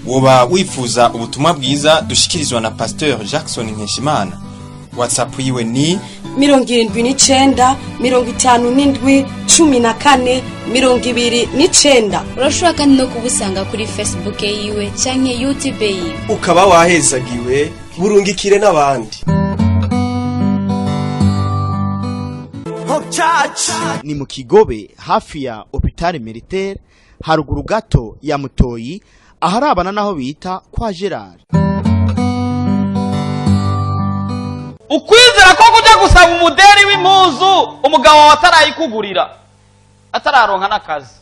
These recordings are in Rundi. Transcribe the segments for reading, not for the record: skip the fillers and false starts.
Woba wifuza ubutumwa bwiza dushikirizwa na Pasteur Jackson Nkeshimana? WhatsApp yiwe ni 79 57 14 29. Urashobora kandi no kubusanga kuri Facebook yiwe canke YouTube yiwe. Ukaba wahezagiwe, burungikire n'abandi. Ni mu Kigobe, hafi ya Hôpital Militaire, haruguru gato ya Mutoyi, aharabana naho bita kwa Gerard. Ukwizera ko kujya gusaba umuderi w'impuzu umugabo wawe atarayikugurira, atararonka n'akazi,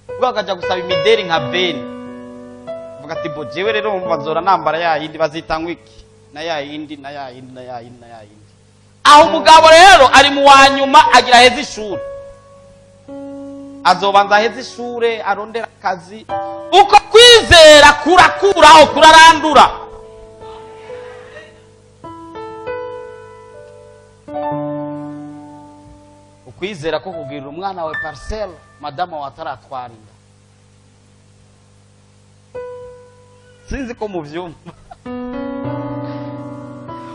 ubwo akajya gusaba imideri nka beni, avuga ati: "Bo jewe rero wumva nzora nambara ya yindi bazita ngo iki, na ya yindi, na ya yindi, na ya yindi, na ya yindi." Aho umugabo rero ari mu wa nyuma, agira aheze ishuri, azobanza aheze ishure, arondera akazi. Uko kwizera kurakuraho, kurarandura. Ukwizera ko kugirira umwana wawe parcelle madamu wawe ataratwara inda. Sinzi ko muvyumva.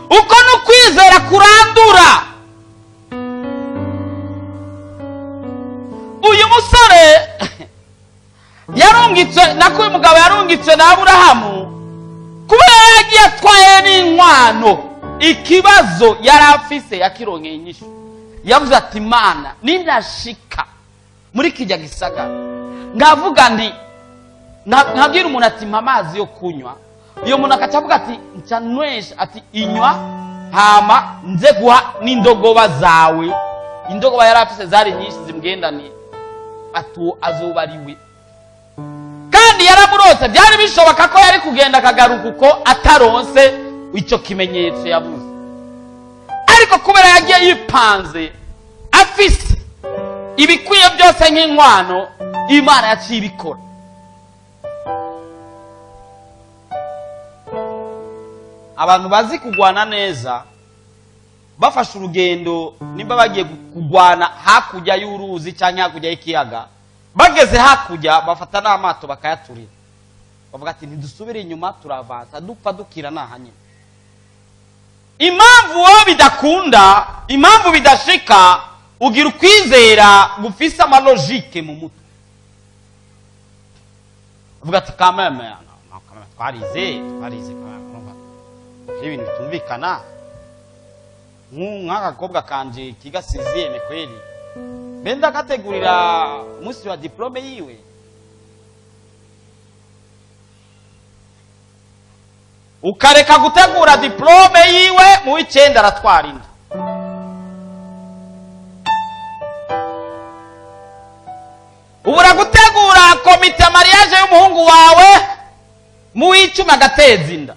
Uko ni ukwizera kurandura. Uyu musore yarungitswe, nako uyu mugabo yarungitswe na Aburahamu, kubera yagiye atwaye n'inkwano, ikibazo yari afise yakironkeye inyishu. Yavuze ati: "Imana, ninashika muri kijya gisagara, ngavuga nti, nkabwira umuntu ati: 'Mpa amazi yo kunywa,' iyo muntu akaca avuga ati: 'Nca nwesha,' ati: 'Inywa, hama nze guha n'indogoba zawe.'" Indogoba yari afise zari nyinshi zimugendaniye. Ati: "Uwo azoba ari we." Kandi yaramurose. Byari bishoboka ko yari kugenda akagaruka uko ataronse icyo kimenyetso yabuze, ariko kubera yagiye yipanze, afise ibikwiye byose nk'inkwano, Imana yaciye ibikora. Abantu bazi kugwana neza bafashe urugendo, nimba bagiye kugwana hakurya y'uruzi cyangwa hakurya y'ikiyaga, bageze hakurya bafata n'amato bakayaturira, bavuga ati: "Ntidusubire inyuma, turavansa, dupfa dukira nahanyine." Impamvu wowe bidakunda, impamvu bidashika, ugira ukwizera gufise ama logique mu mutwe. Uvuga ati: "Kameme twarize, twarize ibintu bitumvikana nk'akakobwa kanje kiga sixième, kweli mbe ndagategurira umunsi wa diplôme yiwe?" Ukareka gutegura diplôme yiwe, mu w'icenda aratwara inda. Ubura gutegura comité mariage y'umuhungu wawe, mu w'icumi agateza inda.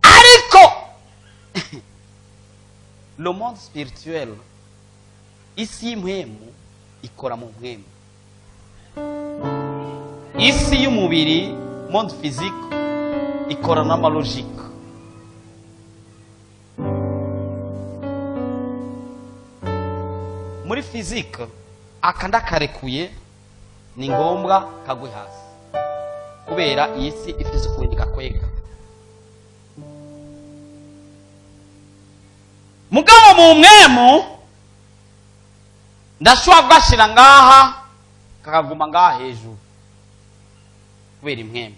Ariko le monde spirituel, isi y'impwemu, ikora mu mpwemu. Isi y'umubiri, monde physique, ikora n'ama logique. Muri physique, aka ndakarekuye, ni ngombwa kagwe hasi, kubera iyi si ifite ukuntu igakwega. Mugabo mu mwemu, ndashobora kugashira ngaha, kakaguma ngaha hejuru, kubera impwemu.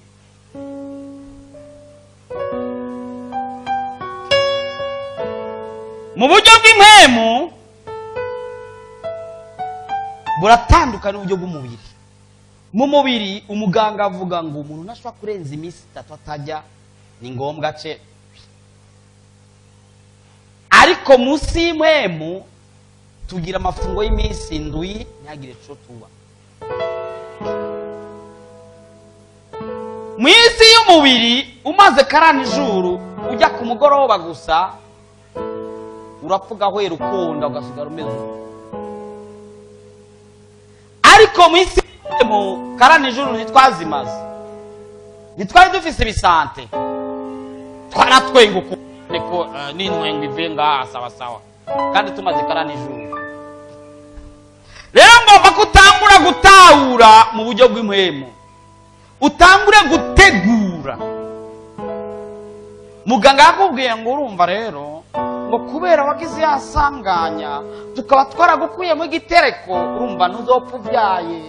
Mu buryo bw'impwemu buratandukana n'uburyo bw'umubiri. Mu mubiri, umuganga avuga ngo umuntu ntashobora kurenza iminsi 3 atajya, ni ngombwa ce. Ariko munsi y'impwemu tugira amafungo y'iminsi 7, ntihagire ico tuba. Mu isi y'umubiri, umaze 40 jours ujya ku mugoroba gusa, urapfa, ugahwera, ukunda, ugasigara umeze uko. Ariko mu isi mu 40 jours ntitwazimaze, ntitwari dufise ibisante, twaratwenga uku niko n'intwengo ivuye ngaha sawa sawa, kandi tumaze 40 jours. Rero ngomba kutangura. Tangura gutahura mu buryo bw'impwemu, utangure gutegura. Muganga yakubwiye ngo urumva rero, ngo kubera wagize yasanganya, tukaba twaragukuyemo igitereko, urumva ntuzopfa ubyaye.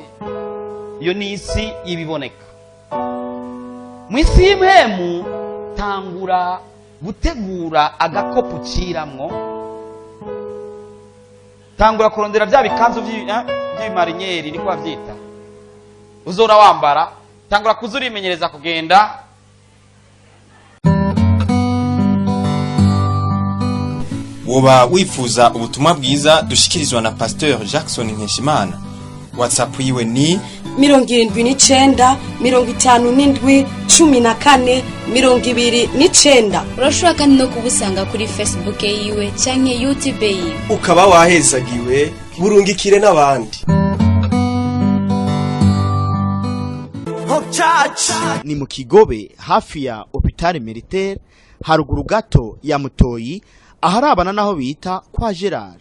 Iyo ni isi y'ibiboneka. Mu isi y'impwemu, tangura gutegura agakopo uciramwo, tangura kurondera bya bikanzu by'ibimariniyeri, niko babyita, uzora wambara. Tangura kuza urimenyereza kugenda. Woba wifuza ubutumwa bwiza dushikirizwa na Pasteur Jackson Nkeshimana? WhatsApp yiwe ni 79 57 14 29. Urashobora kandi no kubusanga kuri Facebook yiwe canke YouTube yiwe. Ukaba wahezagiwe, burungikire n'abandi. Ni mu Kigobe, hafi ya Hôpital Militaire, haruguru gato ya Mutoyi, aharabana naho bita kwa Gerard.